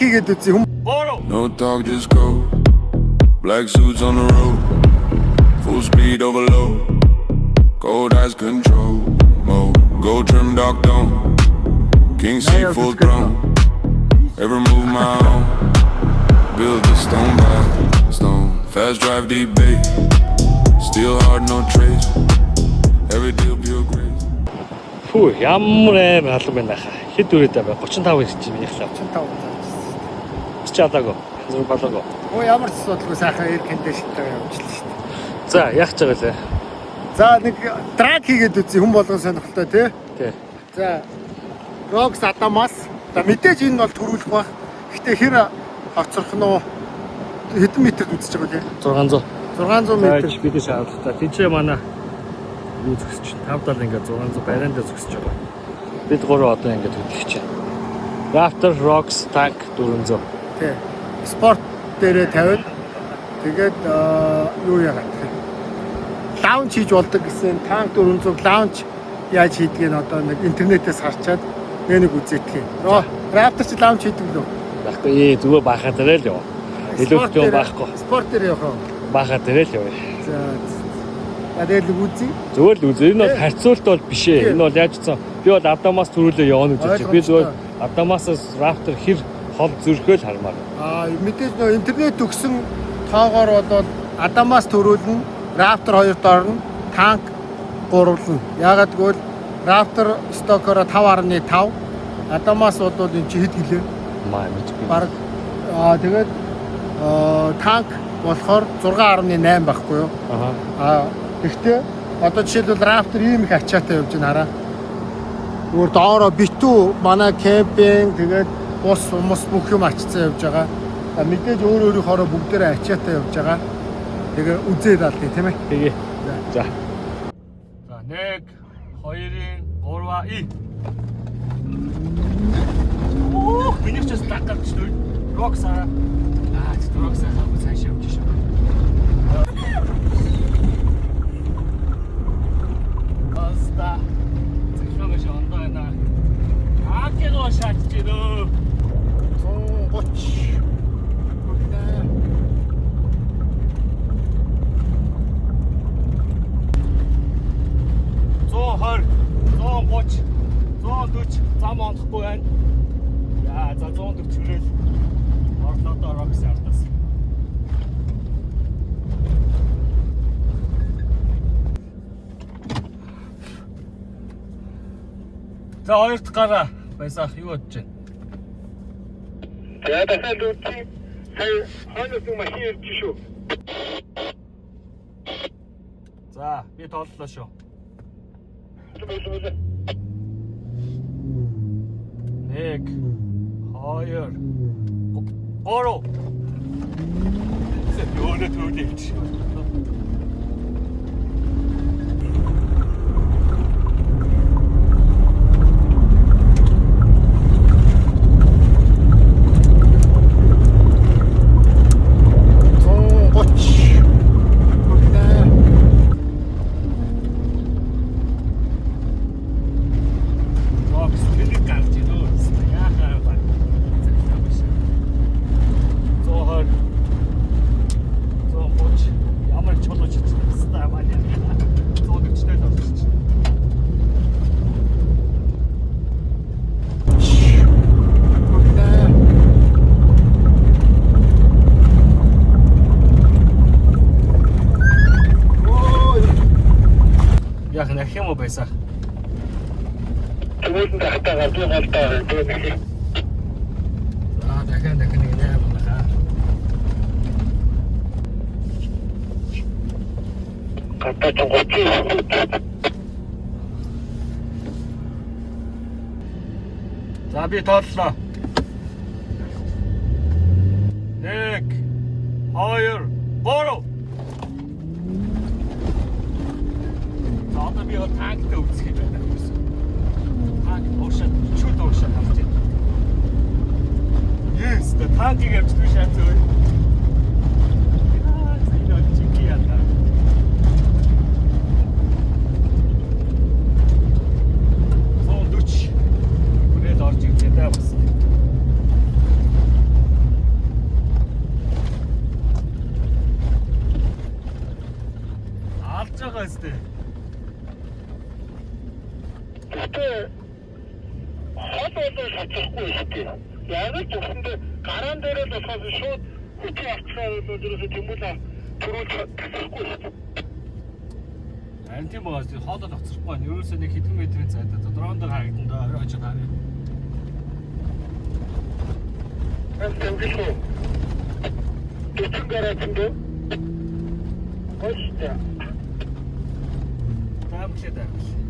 хийгээд үзье. Хүн 3. No talk, just go. Black suits on the road. Full speed overload. Cold eyes control mode. Gold trim dark dome. King seat full throne. Every move my own. Build the stone by stone. Fast drive deep bay. Steel hard, no trace. Every deal pure grace. Фүү, ямар амар халуун байна хаа. Хэд үрээд байна? 35 ирж чинь миний хлаа. 35 зааж. Чи чадаагүй. Зүр болоогүй. Өө, ямар ч асуудалгүй сайхан air condition-тайгаа явуулчихлаа шүү дээ. За, яах гэж байгаа лээ? За, нэг drag хийгээд үзье, хүн болгон сонирхолтой, тий. Тий. За, Rox Adamas. За, мэдээж энэ бол төрүүлэх байх. Гэтэ хэр хоцрох нь уу? Хэдэн метрд үзэж байгаа вэ? 600. 600 метр. За, бидний шаардлагатай. Тинчээ манай юу зөксөж чинь 570 ингээд 600 бариан дээр зөксөж байгаа. Бид гурав одоо ингээд хөдлөх чинь. Raptor Rox Tank 400. Тий. Спорт дээрээ тавиад тэгээд юу яагаад гэх юм. Launch хийж болдог гэсэн, танк 400 launch яаж хийдгийг нь одоо нэг интернетээс харчаад нэг үзээдэх юм. Raptor чи launch хийдэг лөө? Байхгүй ээ, зүгээр баахаа дээрээ л яв. Илүү Спорт юм дээр- байхгүй. Спорт дээр явах уу? Баахаа дээрээ л яв. За. За, тэгээд л үзье. Зүгээр л үзээ. Энэ бол харьцуулт бол биш ээ. Энэ бол яаж ч би бол Адамаас төрүүлээ явна гэж бодож. Би зүгээр Адамасаас Raptor хэр хол зөрхөө л хармаар. Аа, мэдээж нөө интернет өгсөн тоогоор бол Адамаас төрүүлнэ, Raptor 2 дорно, танк гурвлна. Яагаад гэвэл Raptor stock оороо 5.5, Адамаас бол энэ чи хэд гэлээ? Маа, мэдгүй. Бараг тэгээд танк болохоор 6.8 байхгүй юу? Аха. Аа, гэхдээ одоо жишээлбэл Raptor ийм их ачаатай явж байна, хараа. Зүгээр доороо битүү манай кемпинг, тэгээд бус умус бүх юм ачцсан явж байгаа. А мэдээж өөр өөрийнхоороо бүгдээрээ ачаатай явж байгаа. Тэгээ үзээд алдъя, тийм ээ. Тэгээ. За. За, 1 2 3 и. Оо, миний ч бас лаг гарч дөө. Рокс аа. Аа, чи Рокс аа цааш явж шээ. Коста. Зөвхөн ондоо байна. Акего шатж ирөө. 130. Хөглөө. 120, 130, 140 зам ондохгүй байна. Яа, за, 140 хүрэл орлоо доо Рокс ардаас. За, хоёр дахь гараа байсаах юу бодож байна? За, дахиад үзье. Сая хойноос нэг машин ирж шүү. За, би тооллоо шүү. Нэг, хоёр, гурав. Өөрөө төвлөө хэлчих. Зуун 30. Хөглөө. Рокс тэнэг гарч ирөө. Яхаа ба. Зөвхөн биш. 120, 130 ямар чулуу чичсэн маань яа. 140 л орчих. Хөглөө. Ой. Яг нах юм уу байсан? Тэгвэл тахтаа гадуу голдоо тэгээ. За, дахиад дахин нэг нэ манайхаа. Гадаа 39. За, би тооллоо. 1 2 3. За, одоо би бол танктай үзэх юм байна гэсэн. Танк уушаад, чүд уушаад харж байна. Yes, the танкийг авчдгүй шаац өө. Яа, энэ бол жинхэнэ яа. 140 хүрээд орж ирлээ да бас. Гэхдээ хол болон шатахгүй шүү дээ. Яг л зөвхөндөө гараан дээрээ л болохоос шууд хөтөн авчихаар бол ерөөсөө тэмүүлээ төрүүлж тасрахгүй шүү дээ. Харин тийм байгаа шүү. Хоолол хоцрохгүй байна. Ерөөсөө нэг хэдэн метрийн зайд одоо дрон дээр харагдан доо орой очоод харъя. Энэ тэмгэлээ. 40 гараан дээр. Гоё шүү дээ. Таамглаа таамглаа.